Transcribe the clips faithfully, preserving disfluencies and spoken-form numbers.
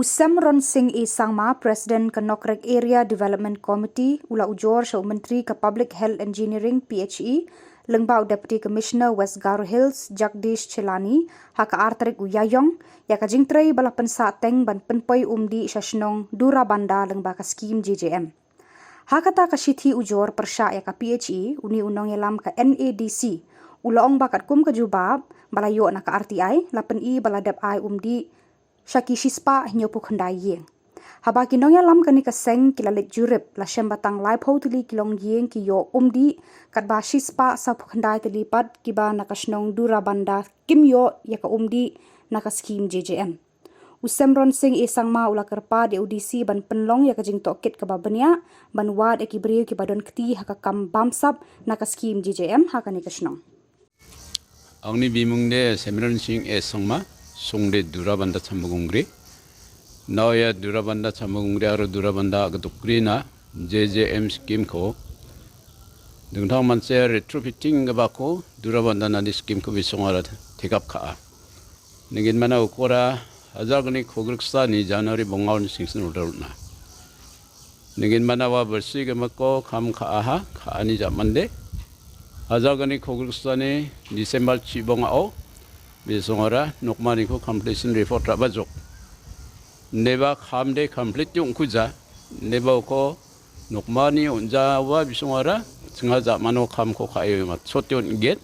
Semron Singh A Sangma, President ka Nokrek Area Development Committee, u la ujor sha u Myntri ka Public Health Engineering, P H E, lyngba u Deputy Commissioner West Garo Hills, Jagdish Chelani, ha ka ar tarik u Ïaïong, ïa ka jingtrei ba la pynsah teng ban pynpoi umdih sha shnong Durabanda lyngba ka skim J J M. Ha kata ka shithi ujor pyrshah ïa ka P H E, une u nongïalam ka N A D C, u la ong ba katkum ka jubab ba la ïoh na ka R T I, la pyni ba la dep ai umdih sha ki shispah hynñiewphew khyndai ïing. Haba ki nongïalam kane ka seng ki la leit jurip, la shem ba tang laiphew tylli ki longïing ki ïoh umdih, katba shispah sawphew khyndai tylli pat kiba na ka shnong Durabanda kim ïoh ïa ka umdih na ka skim J J M. U Semron Singh A Sangma u la kyrpad ïa u D C ban pynlong ïa ka jingtohkit kaba bniah, ban wad ïa ki briew kiba don kti ha ka kam bamsap na ka skim J J M ha kane ka shnong. Angni bimung de Semron Singh A Sangma, song de Durabanda Chambagonggri. Nao ïa Durabanda Chambagonggri aro Durabanda Agdokgri na J J M skim ko dingtang manse retrofitting gabako Durabanda nani skim ko bisongara tekap ka·a. Nigin mana ukora hajar gni kogriksa ni January bongaon singsin order na. Nigin mana wa bersi gemako kam ka·aha, ka·ani jamande. Hajar gni kogriksa ni December chibongao bisongara nokmaniko completion report rabajok. Neba kam de complete ong·kuja, neba uko nokmani on·jawa bisongara chinga jamano kamko ka·e matchote on·gen.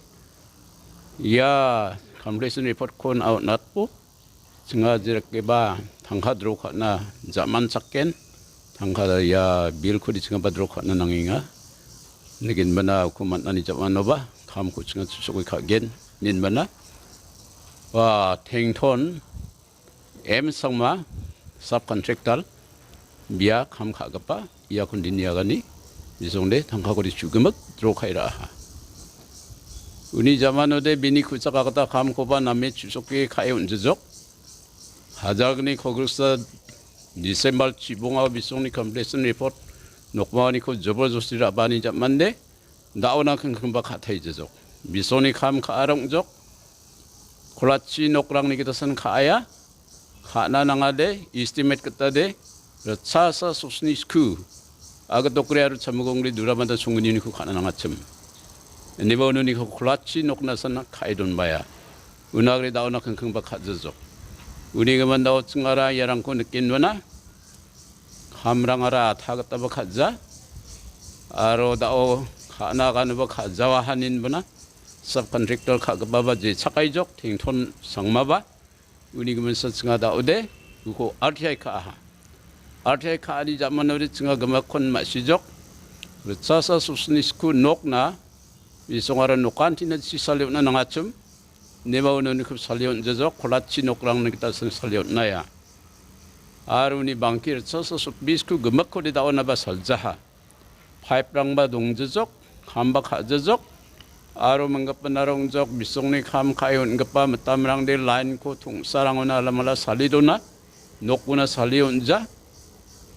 Ia completion report-ko on·atpo. Chinga jerakeba tangka dro ka·na ja·manchaken, tangka ia bill-ko de chingaba dro ka·na nangenga. Nigenbana uko man·ani ja·manoba kamko chinga chu·soke ka·gen, ninbana. Ua Tengton M Sangma, sub-contractor, bia kam ka·gipa, iakon diniagani, bisongde tangkakode chu·gimik dro ka·e ra·aha. Uni jamanode bini ku·chakakgita kamkoba name chu·soke ka·e on·jijok. Hajalgni kogriksa December chibongao bisongni completion report nokmanganiko joborjosti ra·baani ja·mande, da·ona kingkingba ka·taijajok. Bisongni kam ka·arang ong·jok. Kolachi nokrangni gitasan ka·aia. Ka·na nangade, estimate gitade, ritchasa sosni sku. Agdokgre aro Chamugongri Durabanda songgnini uniko ka·na nangachim. Indiba uniko kolachi nokna sana ka·e donbaia. Unagre da·ona kingkingba ka·jajok. Uni gimin da·o chingara iarangko nikenbana. Kamrangara atagitaba ka·ja. Aro da·o ka·na ganoba ka·jawa haninbana. Sub-contractor ka·gipaba je chakaijok, Tengton Sangmaba. Uni giminsa chinga da·ode, uko R T I ka·aha. R T I ka·ani ja·manode chinga gimakkon ma·sijok. Ritchasa sosni sku nokna, bisongara nokantina chi saliona nangachim. Nema unoni kup salion jajok, kolachi nokrangni gita sing salion naya. Aro uni bangki ritchasa sotbisku gimikkode da·onaba saljaha. Pipe-rangba dongjajok, kamba ka·jajok, aro manggipanara ong·jok, bisongni kam ka·e on·gipa mitamrangde line-ko tong·sarangona alamala sali dona, nokona sali on·ja,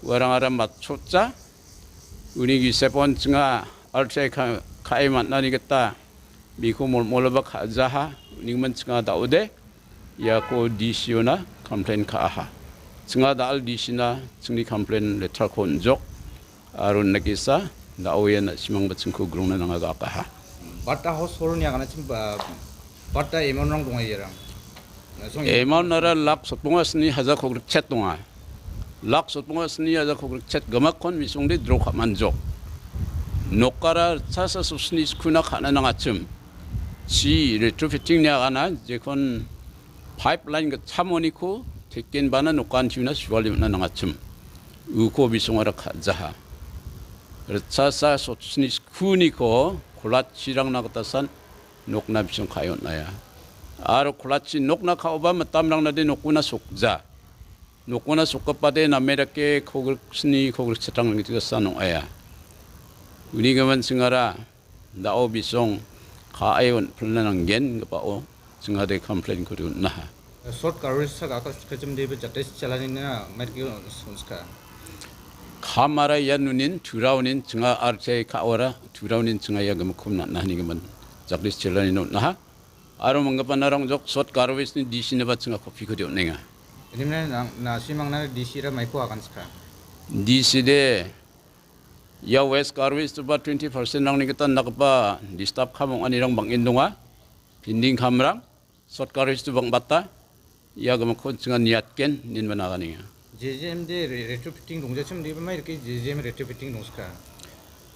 uarangara matchotja, uni gisepon chinga R T I ka-, ka·e man·ani gita biko molmoloba ka·jaha, unigimin chinga da·ode, iako D C-ona complain ka·aha. Chinga da·al D C-na chingni complain letter-ko on·jok. Aro nakisa da·o ia na·simangba chingko grongna nanga gakaha. Batta household-ni aganachim ba-, batta amount-rang donga iarang? Song amount-ara lak sotbonga sni hajar kogrikchet donga. Lak sotbonga sni hajar kogrikchet gimakkon bisongde dro ka·manjok. Nokara ritchasa sosni skuna ka·na nangachim. Chi retrofitting-ni agana jekon pipeline gitchamoniko tekenbana nokantiuna suali on·na nangachim. Uko bisongara ka·jaha. Ritchasa sotbisni skuniko kolachirangna gitasan nokna bisong ka·e on·aia. Aro kolachi nokna ka·oba mitamrangnade nokona sokja. Nokona sokgipade name dake kogrikni kogrikchatrang gitasan ong·aia. Uni gimin chingara da·o bisong ka·e on·pilna nanggen gipao chingade complain-ko on·aha. Sot karori sak akas kajim debe jatis chalanina maitki sonska. Kamara ia nunin turaonin chinga R T I ka·ora turaonin chinga ia gimikkon na·na hanigimin jatis chalanina on·aha. Aro manggipanarang jok sot karobisni D C-niba chinga copy-ko de on·enga. Inimne nang-, na·simangna D C ra maiko aganska. D C de, ia West Karbi Hills-oba twenty percent-rangni gita indakgipa disturb kam ong·anirang bang·en donga. Pending kamrang, short Karbi Hills-o bang·bata, ia gimikko chinga niatgen, nin bana aganenga. J J M de re-, retrofitting dongjachim diba mai rike J J M retrofitting dongska.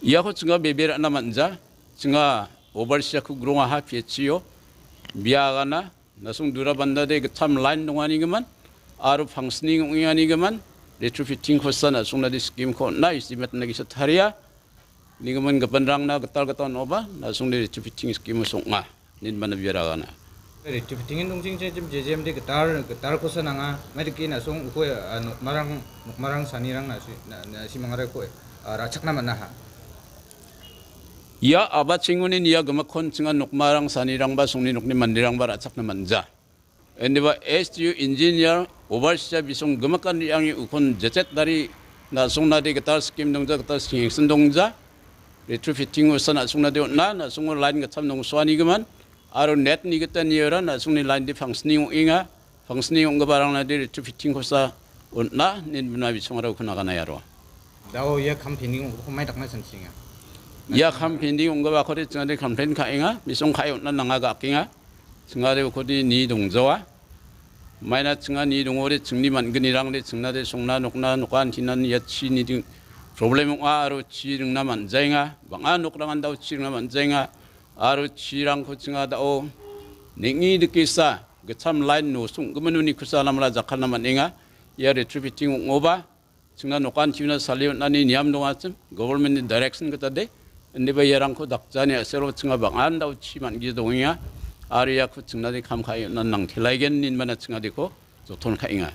Iako chinga bebe ra·na man·ja, chinga overseas-ko grongaha P H E-o, bia agana, Nasong dura banda de gitcham line donganigimin, aro pangsning ong·enganigimin, retrofitting kosa nasongna de scheme ko on·a, estimate na gisa taria. Nigimin gipinrangna gital gital on·oba, nasong de retrofitting scheme song·a, nin bana biara gana. Retrofitting in dongching che, J J M de gital, gital kosa nanga, mai dike nasong uko, ah, nokmarang, nokmarang sanirang nasi, na, nasimangara ko, ah, ra·chakna man·aha. Ia abachingunin ia gimikkon chinga nokmarang sanirangba songni nokni manderangba ra·chakna man·ja. Indiba S T U engineer, overseas bisong gimikan ri·angni ukon jejet dari na·songnade gital scheme dongja, gital scheme dongja. Retrofitting usan na·songnade on·a, na·songo line gitcham dongsoanigimin. Aro net ni gita niora na·songni line de pangsning ong·enga. Pangsning ong·giparangna de retrofitting kosa on·a, nin bina bisongara ukon aganai aro. Dao ia kam pending ong·gipako mai dakna sansringa. Ia kam pending ong·gipakode chingade complain ka·enga, bisong ka·e on·na nanga ga·akenga. Chingade ukode ni dongjawa. Maina chinga ni dongode chingni man·gnirangde chingnade songna nokna nokan tinan ia chini ding problem ong·a aro chi ringna man·jaenga. Bang·a nokrangan dao chi ringna man·jaenga. Aro chirangko chinga dao neng·e dikesa gitcham line no song·gimin unikosa namra jakkalna man·enga. Ia retrofitting ong·oba chingna nokan china sale on·ani niam dongachim, government-ni direction gita de, indiba iarangko dakjani a·sero chinga bang·an dao chi man·gija dongenga. Aro iako chingnade kam ka·e on·na nangtelaigen ninmana chingadeko joton ka·enga.